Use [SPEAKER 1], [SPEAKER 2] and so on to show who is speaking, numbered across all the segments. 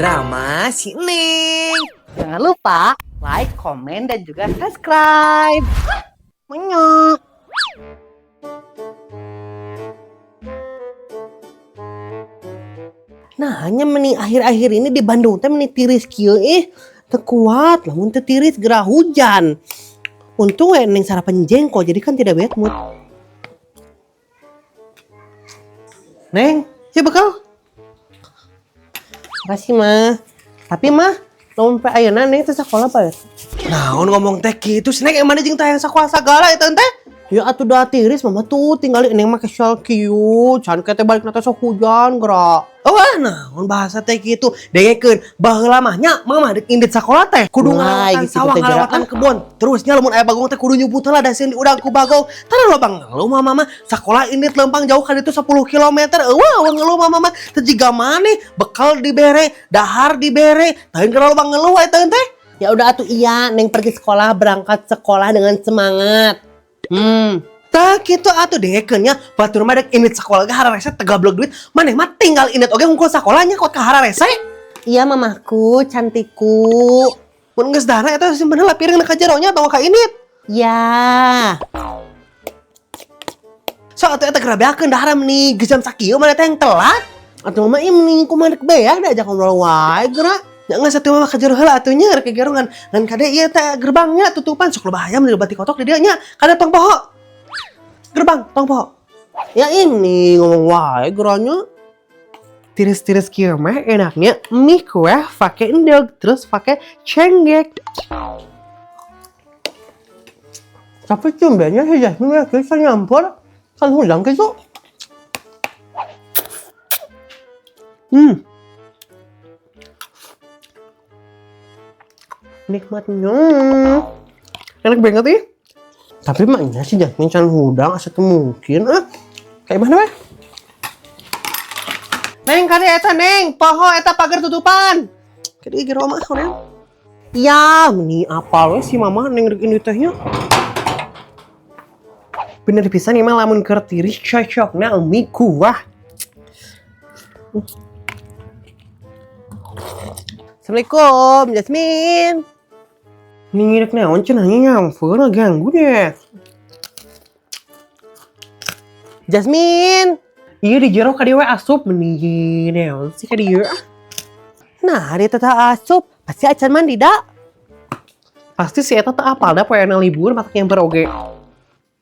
[SPEAKER 1] Drama si Neng.
[SPEAKER 2] Jangan lupa like, komen, dan juga subscribe. Menyok.
[SPEAKER 1] Nah, hanya meni akhir-akhir ini di Bandung teh meni tiris kieu ih. Teu kuat, lamun teu tiris gerah hujan. Untung we Neng sarapan jengkol, jadi kan tidak bad mood. Neng, ya bekal. Makasih mah. Tapi mah, lamun pe ayeuna Neng teh sakola bae. Naon ngomong teh kitu, si Neng emang jeung teh yang sakola sagala eta teh? Ya atuh da tiris mama tuh tinggali Neng make shawl kieu, can teh balik teh sok hujan geura. Oh, ah, naon bahasa teh kitu. Dengekeun, baheula mah nya mama dek indit sakola teh kudu
[SPEAKER 2] Mulai
[SPEAKER 1] ngalewatan
[SPEAKER 2] gitu
[SPEAKER 1] sawah,
[SPEAKER 2] teh geura,
[SPEAKER 1] ngalewatan kebon. Terus nya lamun aya bagong teh kudu nyumput heula da sieun diudang ku bagong. Tara loba ngeluh mama mah, sakola indit lempang jauh ka ditu 10 km. Eueuh eueuh ngeluh mama mah. Teu jiga maneh, bekal dibere, dahar dibere, teuing geura loba ngeluh eta teh.
[SPEAKER 2] Ya udah atuh iya, Neng pergi sekolah, berangkat sekolah dengan semangat.
[SPEAKER 1] Tah kitu atuh dengekeun nya, batur mah dek indit sakola ge hararese tegablek duit, maneh mah tinggal indit oge hungkul sakolanya kot ka hararese.
[SPEAKER 2] Iya mamaku, cantikku.
[SPEAKER 1] Mun geus dahar eta simpen heula piring ka jero nya atau ka indit.
[SPEAKER 2] Ya.
[SPEAKER 1] So atuh eta geura beakeun dahar meni geus jam sakieu maneh teh yang telat. Atuh mama ieu meni kumaha rek beak diajak ngobrol wae geura. Ya geus atuh mama ka jero heula atuh nya rek gerongan. Ngan kade ieu teh gerbangnya tutupan sok loba hayam di bati kotok di dieu nya. Kade tong poho. Gerbang tong poho. Ya ini ngomong wae geranya. Tiris-tiris kieu mah enaknya mie kuah pakai endog terus pakai cenggek. Tapi tumbennya si Jasmine mah bisa nyampur kan hudang gitu. Nikmatnya. Enak banget ih. Tapi maknya si Jasmine can hudang asa teu mungkin ah. Kayak mana weh? Neng kade eta Neng, poho eta pagar tutupan. Kade gero mah hoream. Ya, meni apal we si mama Neng rek indit teh nya. Bener pisan emang lamun keur tiris cocokna mie kuah. Assalamualaikum, Jasmine. Nih rek naon cenah nyamper ganggu deh. Jasmine. Iya di jero ka dieu we asup meni naon sih ka dieu ah.
[SPEAKER 2] Nah, dia teh asup, pasti acan mandi dak.
[SPEAKER 1] Pasti si eta teu apal da poeana libur matak nyamper oge.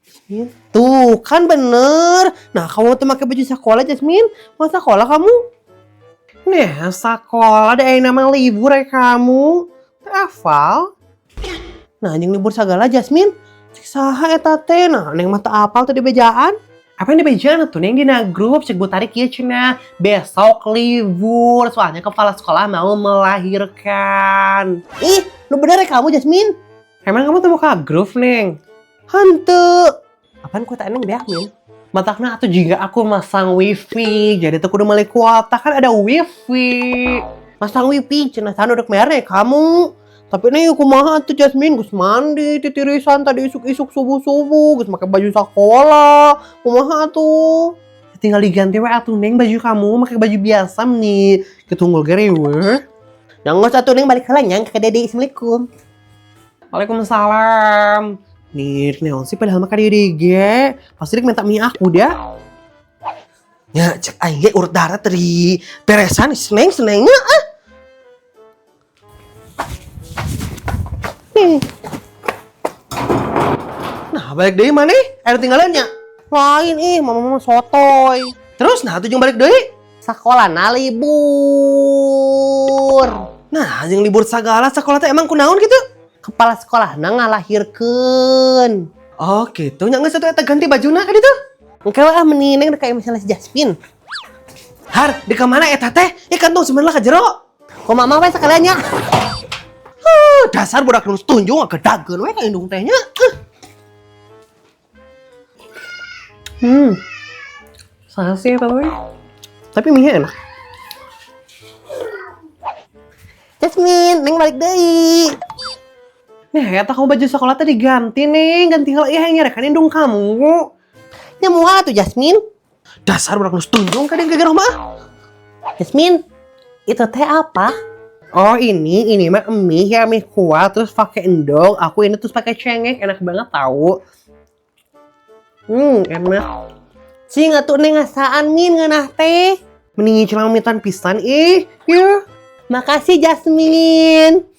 [SPEAKER 1] Jasmine. Tuh kan bener. Nah kamu tuh pakai baju sekolah Jasmine. Mau sekolah kamu? Nah sekolah deh nama libur ya kamu. Teu hafal. Nah anjing libur segala Jasmine. Cek saha eta teh. Nah neng mah teu apal teh di bejaan. Apa yang di bejaan tuh neng dina grup cek bu tarik ieu cenah. Besok libur soalnya kepala sekolah mau melahirkan.
[SPEAKER 2] Ih, lu bener ya kamu Jasmine?
[SPEAKER 1] Emang kamu tuh buka grup neng?
[SPEAKER 2] Henteu. Apaan kuota neng beak, Min?
[SPEAKER 1] Matakna atuh jika aku masang wifi, jadi tuh kudu meuli kuota kan ada wifi.
[SPEAKER 2] Masang wifi cenah saha nu rek mere kamu.
[SPEAKER 1] Tapi nih kumaha tuh Jasmine geus mandi titirisan tadi isuk-isuk subuh-subuh geus make baju sekolah. Kumaha tuh? Tinggal diganti we atuh Neng baju kamu make baju biasa nih. Ketunggul gere we.
[SPEAKER 2] Yang geus atuh Neng balik heula nya ke Dede. Assalamualaikum.
[SPEAKER 1] Waalaikumsalam. Nih, naon sih padahal mah ka dieu ge. Pasti dia minta mie aku dia. Ya, cek aing ge urut darah tadi beresan seneng senengnya ah. Nih. Nah, balik deui maneh? Aya tinggalannya.
[SPEAKER 2] Lain ih, mama mama sotoy.
[SPEAKER 1] Terus nah tuh jeung balik deui.
[SPEAKER 2] Sekolah na libur.
[SPEAKER 1] Nah, jeung libur sagala sekolah teh emang kunaon gitu?
[SPEAKER 2] Kepala sekolah na ngalahirkeun.
[SPEAKER 1] Oh, gitu. Nya geus atuh eta ganti bajuna ka ditu.
[SPEAKER 2] Engke we ah meni neng rek kayak misalnya si Jasmine.
[SPEAKER 1] Har, di kamana eta teh? Ih kantong sebenarnya ka jero.
[SPEAKER 2] Kok mama we sekalian nya?
[SPEAKER 1] Dasar budak nu tunjung gedageun we ka indung teh nya. Saha sih eta we? Tapi mie enak.
[SPEAKER 2] Jasmine, neng balik deui.
[SPEAKER 1] Nah, eta kamu baju sekolah teh diganti nih, ganti heula ieu nyarekan indung kamu.
[SPEAKER 2] Nya moal atuh Jasmine.
[SPEAKER 1] Dasar budak nu tunjung ka dieu geger mah.
[SPEAKER 2] Jasmine, itu teh apa?
[SPEAKER 1] Oh, ini mah mie ya, mie kuah terus pakai endog. Aku ini terus pakai cengek, enak banget tahu. Enak. Cing atuh Neng ngasaan, Min, ngeunah teh. Mending celamitan pisan ih. Ya.
[SPEAKER 2] Makasih, Jasmine.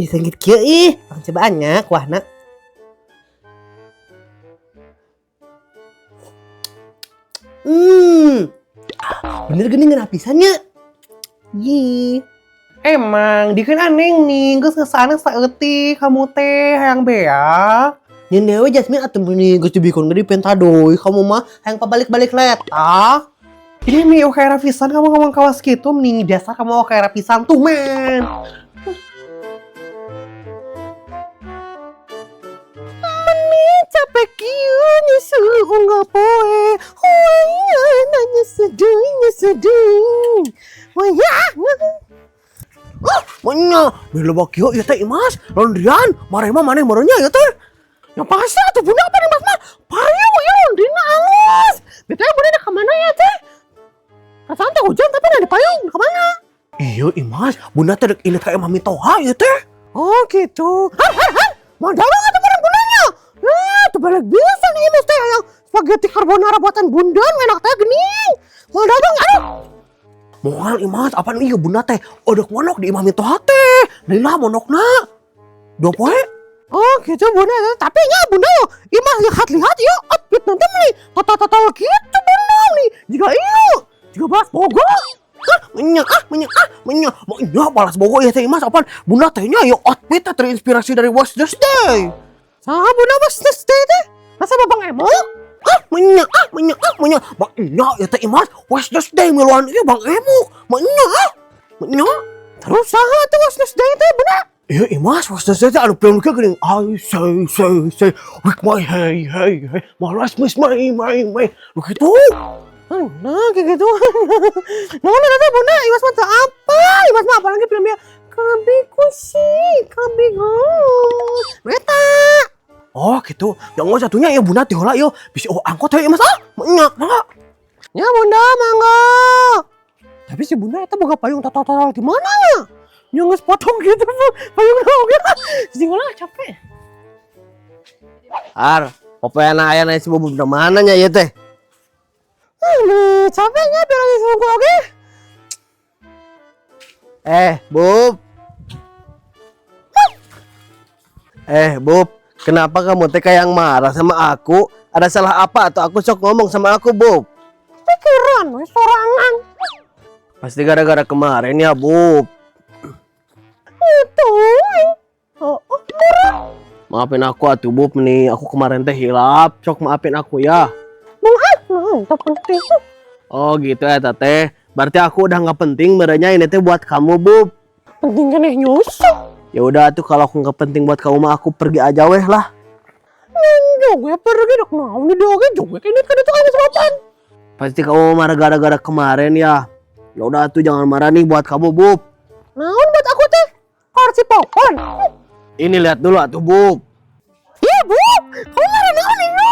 [SPEAKER 2] Bisa gitu kieu ih. Urang cobaan nya kuahna. Bener gini ngeunah pisan nya. Yih.
[SPEAKER 1] Emang, di kan aneh nih, geus ngesana saeutik kamu teh hayang beak.
[SPEAKER 2] Nyeun deui Jasmine atuh, meuni geus dibikeun ge dipenta deui, kamu mah hayang pabalik-balik letah.
[SPEAKER 1] Ini nih oke pisan kamu ngomong kawas gitu nih, dasar kamu oke pisan tuh men.
[SPEAKER 2] Meni capek kieu nyusul unggal poe. Wayahna nyesedeuy nyesedeuy. Wayahna.
[SPEAKER 1] Ah, menya, bila kieu ieu teh Imas, laundryan, marema maneh meureun nya ieu teh. Ya pasti atuh Bunda, apa nih Mas mah? Payu ya laundryna alus. BTW Bunda ada kemana ya teh? Perasaan teh hujan tapi ada payung, kemana? Iya Imas, Bunda teh dek ini ka Mami Toha ieu teh. Oh gitu. Har har har, mau dagang atau barang bundanya? Eh, tuh balik bisa nih Imas teh yang spaghetti carbonara buatan Bunda, enak teh gening. Mau dagang, aduh. Moal Imas, apaan iya Bunda teh? Odok monok di Imam Toha teh. Lila monokna. Dua poe.
[SPEAKER 2] Oh gitu Bunda, tapi nya Bunda yo, Imas lihat-lihat yo, outfit nanti nih, total-total gitu Bunda nih. Jika iyo, jika balas bogo.
[SPEAKER 1] Ah, menya, ah, menya, ah, menya, menya balas bogo ya teh Imas, apaan? Bunda tehnya yo outfit teh terinspirasi dari Wash This Day.
[SPEAKER 2] Saha Bunda Wash This Day teh? Masa Babang Emo?
[SPEAKER 1] Ah, menya, ah, menya, ah, menya, menya ya teh Imas, Wash This Day miluan ieu Bang Emo. Menya, ah, menya.
[SPEAKER 2] Terus saha tuh Wash This Day teh Bunda?
[SPEAKER 1] Iya Imas, Wash This Day teh anu film kieu geuning. I say say say with my hey hey hey, my last miss my my my. Lu gitu.
[SPEAKER 2] Nah, kayak gitu. Nah, nah, nah, Bunda, Imas mah apa? Imas mah apalagi filmnya Kabi kusi, kabi go. Meta.
[SPEAKER 1] Oh gitu. Yang nggak satunya ya Bunda teh heula yo. Bisa oh angkot ya Imas ah. Menya, mangga.
[SPEAKER 2] Ya Bunda, mangga. Tapi si Bunda itu boga payung total-total di mana ya? Yang potong gitu payung oke. Si lah capek.
[SPEAKER 3] Ar, pokoknya aya na si Bubub mana nya ieu teh?
[SPEAKER 2] Aduh, capeknya biar lagi sungguh oke.
[SPEAKER 3] Eh, Bub. Eh, Bub, kenapa kamu teh kayak yang marah sama aku? Ada salah apa atau aku sok ngomong sama aku, Bub?
[SPEAKER 2] Pikiran, we sorangan.
[SPEAKER 3] Pasti gara-gara kemarin ya, Bub.
[SPEAKER 2] Itu. Oh, oh, murah.
[SPEAKER 3] Maafin aku atuh, Bub, nih. Aku kemarin teh hilap. Sok maafin aku ya.
[SPEAKER 2] Bung ah, nah, tak penting.
[SPEAKER 3] Oh gitu ya, Teteh. Berarti aku udah nggak penting merenya ini teh buat kamu, Bub.
[SPEAKER 2] Penting kan nyusul.
[SPEAKER 3] Ya udah tuh kalau aku nggak penting buat kamu mah aku pergi aja weh lah.
[SPEAKER 2] Juga pergi dok mau nih dok juga ini kan itu kamu sopan.
[SPEAKER 3] Pasti kamu marah gara-gara kemarin ya. Ya udah tuh jangan marah nih buat kamu, Bub.
[SPEAKER 2] Naon buat aku teh? Kursi popon.
[SPEAKER 3] Ini lihat dulu atuh, Bub.
[SPEAKER 2] Iya, Bub. Kamu marah naon ini?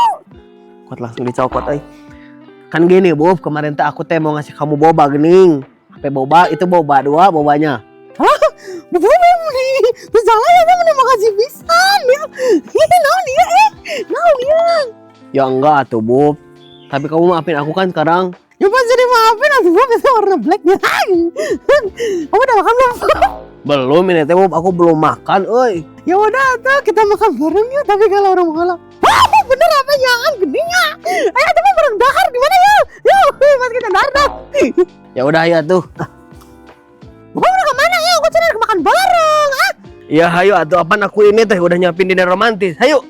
[SPEAKER 3] Kuat langsung dicopot euy. Kan gini, Bub, kemarin teh aku teh mau ngasih kamu boba gening. Sampai boba itu boba dua bobanya.
[SPEAKER 2] Hah? Bub nih. Terus jalan ya, Bub, makasih pisan ya. Naon dia eh? Naon dia?
[SPEAKER 3] Ya enggak atuh, Bub. Tapi kamu maafin aku kan sekarang.
[SPEAKER 2] Ya pasti dimaafin atuh, Bub, itu warna blacknya. Kamu udah makan belum?
[SPEAKER 3] Belum ini teh, Bub, aku belum makan euy.
[SPEAKER 2] Ya udah tuh kita makan bareng yuk, tapi kalau orang malah. Wah, bener apa jangan gening ya? Ayo coba bareng dahar di mana ya? Yuk, mas kita dahar dah.
[SPEAKER 3] Ya udah ya tuh.
[SPEAKER 2] Bukan udah kemana ya? Aku cari makan bareng. Ah,
[SPEAKER 3] Ya hayo atuh, apaan aku ini teh udah nyiapin dinner romantis. Hayo.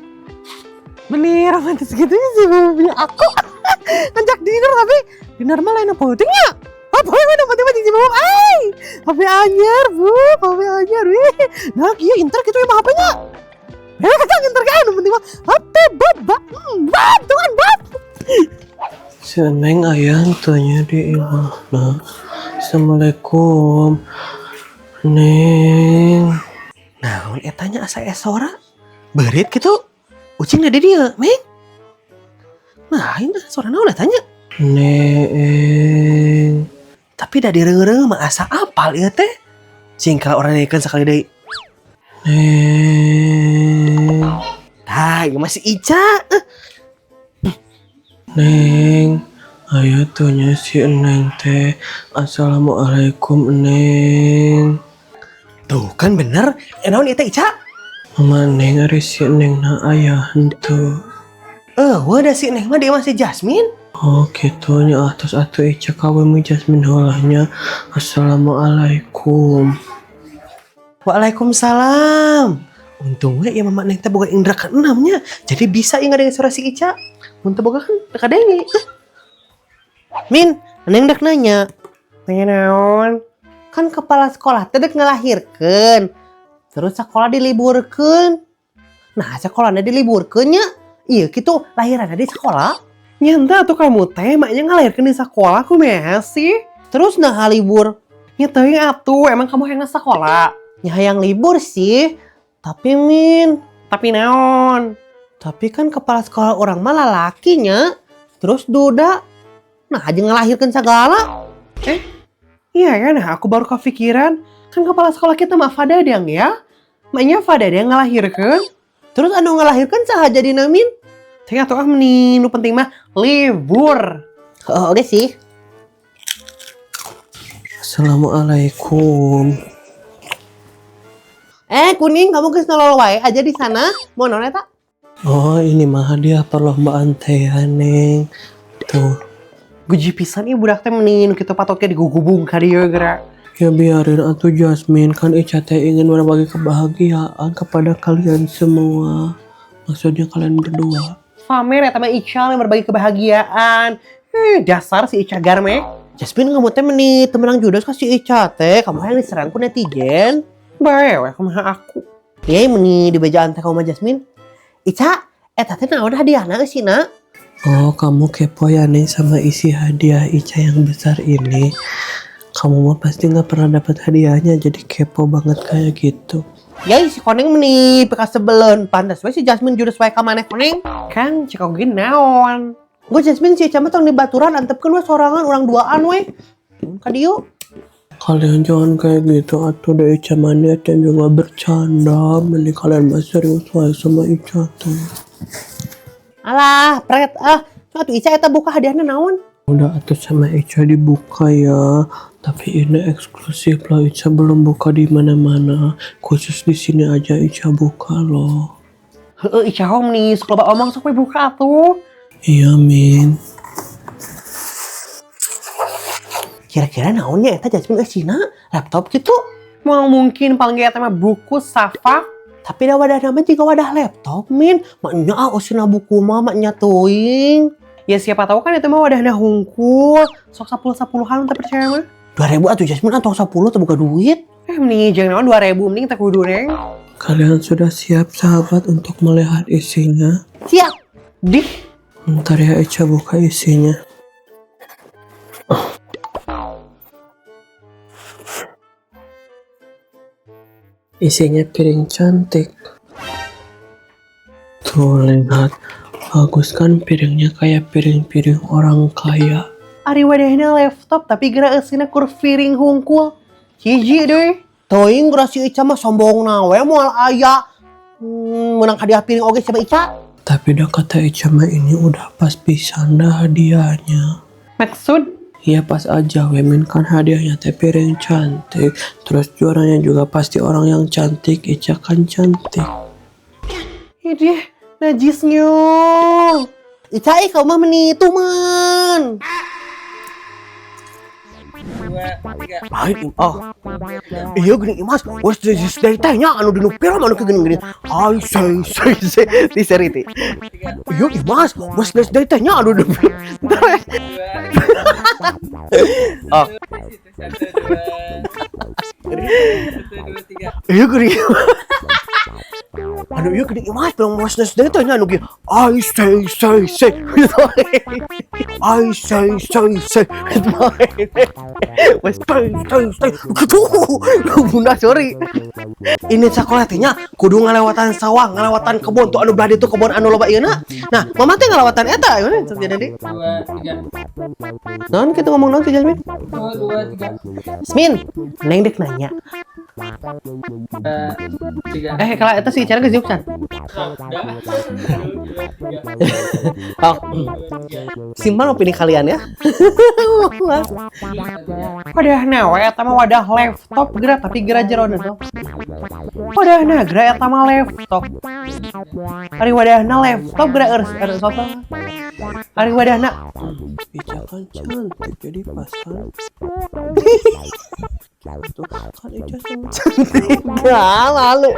[SPEAKER 2] Meni romantis gitu sih punya aku. Ngajak dinner tapi dinner mah lain pentingnya. Apa yang udah penting penting sih Bu? Ay, HP anyar, Bu, HP anyar, wih. Nah, iya inter gitu emang HP-nya. Eh, kata inter kan, penting mah HP bab, bab, tuh kan bab.
[SPEAKER 1] Si Neng ayang tanya di imahna. Assalamualaikum. Neng.
[SPEAKER 2] Naon etanya asa esora? Berit gitu. Ucing ada dia, Meng. Nah, ini suara naon etanya?
[SPEAKER 1] Neng.
[SPEAKER 2] Tapi da direung-reung mah asa apal ieu teh.
[SPEAKER 1] Cing kalau urang dengekeun sakali deui.
[SPEAKER 3] Neng,
[SPEAKER 1] Tah, ieu mah si Ica. Eh,
[SPEAKER 3] Neng, aya teu nya si Neng teh. Assalamualaikum, Neng.
[SPEAKER 1] Tuh kan bener. Eh, naon ieu teh, Ica?
[SPEAKER 3] Mama Neng, ari si Neng na aya henteu?
[SPEAKER 1] Eh, da si Neng mah dia masih Jasmine.
[SPEAKER 3] Oh gitu nya, atos atuh, Ica kawin mu Jasmine heula nya. Assalamualaikum.
[SPEAKER 1] Waalaikumsalam. Untungnya ya Mama Neng teh boga indra keenamnya. Jadi bisa ieu ngadenge suara si Ica. Mun teu boga kan teu kadenge. Eh. Min, Neng dek nanya. Nanya naon? Kan kepala sekolah teh dek ngelahirkeun. Terus sekolah diliburkeun. Nah, sekolahnya diliburkeun nya. Iya gitu, lahirannya di sekolah. Nyanta tuh kamu teh maknya ngelahirkeun di sekolah kumaha sih? Terus nah libur. Nya teuing atuh, emang kamu hayang sekolah? Ya hayang libur sih. Tapi Min, tapi naon? Tapi kan kepala sekolah urang mah lalakinya. Terus duda. Nah, aja ngelahirkan segala. Eh, iya ya, nah aku baru kepikiran. Kan kepala sekolah kita mah Fadadang ya. Maknya Fadadang ngelahirkan. Terus anu ngelahirkan saha jadi Min? Tengah tuh ah meni, nu penting mah libur. Oh, oke sih.
[SPEAKER 3] Assalamualaikum.
[SPEAKER 1] Eh, kuning, kamu geus nolol wae aja di sana. Mau naon eta?
[SPEAKER 3] Oh, ini mah hadiah perlombaan teh ya, Neng. Tuh.
[SPEAKER 1] Guji pisan ieu budak teh meni nu kitu patotnya digugubung ka dieu geura.
[SPEAKER 3] Ya biarin atuh Jasmine, kan Ica teh ingin berbagi kebahagiaan kepada kalian semua. Maksudnya kalian berdua.
[SPEAKER 1] Pamer ya sama Ica yang berbagi kebahagiaan. Eh, dasar si Ica garme. Jasmine, kamu teh meni teu meunang judes ka si Ica teh. Kamu yang diserang ku netizen. Bae we kumaha aku. Iya meni dibejaan teh kamu mah Jasmine. Ica, eta teh naon hadiahna eusina?
[SPEAKER 3] Oh, kamu kepo ya nih sama isi hadiah Ica yang besar ini. Kamu mah pasti nggak pernah dapat hadiahnya, jadi kepo banget kayak gitu.
[SPEAKER 1] Ya si koneng meni pikasebeleun, pantas we si Jasmine judes wae ka maneh koneng. Kan cek oge naon. Gue Jasmine, si Ica mah tong dibaturan, antepkeun we sorangan, urang duaan we. Ka dieu.
[SPEAKER 3] Kalian jangan kayak gitu atuh, da Ica mah niatnya juga bercanda. Mending kalian mah serius wae sama Ica tuh.
[SPEAKER 1] Alah, pret ah. Atuh Ica eta buka hadiahna naon?
[SPEAKER 3] Udah atuh sama Ica dibuka ya. Tapi ini eksklusif loh, Ica belum buka di mana-mana. Khusus di sini aja Ica buka loh.
[SPEAKER 1] Heeh, Ica hom nih, sok loba omong, sok we buka atuh.
[SPEAKER 3] Iya, Min.
[SPEAKER 1] Kira-kira naonnya eta Jasmine eusina? Laptop gitu? Mau mungkin paling gak eta mah buku Safa. Tapi da wadah nama juga wadah laptop, Min. Maknya ah eusina buku mah maknya teuing. Ya siapa tahu kan itu mah wadahna hungkul. Sok 10-10-an teu percaya mah. 2000 atuh Jasmine, atau 10 teu boga duit. Eh mending jangan naon 2000 mending teh kudu neng.
[SPEAKER 3] Kalian sudah siap sahabat untuk melihat isinya?
[SPEAKER 1] Siap. Dih.
[SPEAKER 3] Ntar ya Ica buka isinya. Isinya piring cantik. Tuh lihat, bagus kan piringnya, kayak piring-piring orang kaya.
[SPEAKER 1] Ari wadahna laptop tapi geura eusina kur piring hungkul. Hiji deh. Teuing geura si Ica mah sombong na we moal aya. Menang hadiah piring oge sama Ica.
[SPEAKER 3] Tapi dah kata Ica mah ini udah pas pisan dah hadiahnya.
[SPEAKER 1] Maksud?
[SPEAKER 3] Iya pas aja Wemin, kan hadiahnya teh piring cantik. Terus juaranya juga pasti orang yang cantik. Ica kan cantik.
[SPEAKER 1] Ini najisnya. Ica ih, kamu mah meni tuman. Lain oh. Iya gini Mas, wes najis dari tehnya anu dinu film anu gini gini. Ai say say say di seri ti. Iya Mas, wes najis dari tehnya anu dinu film. Oh. Iya gini. Anu iya gini Mas, bilang wes najis dari tehnya anu gini. Ai say say say. Ai say say say. Wes say say say. Gitu. Bunda sorry. Ini sekolah teh nya kudu ngalewatan sawah, ngalewatan kebun tuh anu belah ditu kebun anu loba ieu na. Nah, mama teh ngalewatan eta gimana jadi?
[SPEAKER 4] Dua, tiga.
[SPEAKER 1] Naon kitu ngomong naon sih Jasmine?
[SPEAKER 4] Dua, dua, tiga.
[SPEAKER 1] Jasmine, Neng dek nanya.
[SPEAKER 4] Tiga.
[SPEAKER 1] Eh, kalau eta si Ica geus diuk can.
[SPEAKER 4] Udah.
[SPEAKER 1] Oh, simpan opini kalian ya. Wadahna we eta mah wadah laptop geura, tapi geura jerona tuh. Wadahna geura eta mah laptop. Ari wadahna laptop geura eurs eurs apa? Ari wadahna.
[SPEAKER 3] Ica kan cantik, jadi pas kan. Tuh kan Ica sama
[SPEAKER 1] Cantik, malu.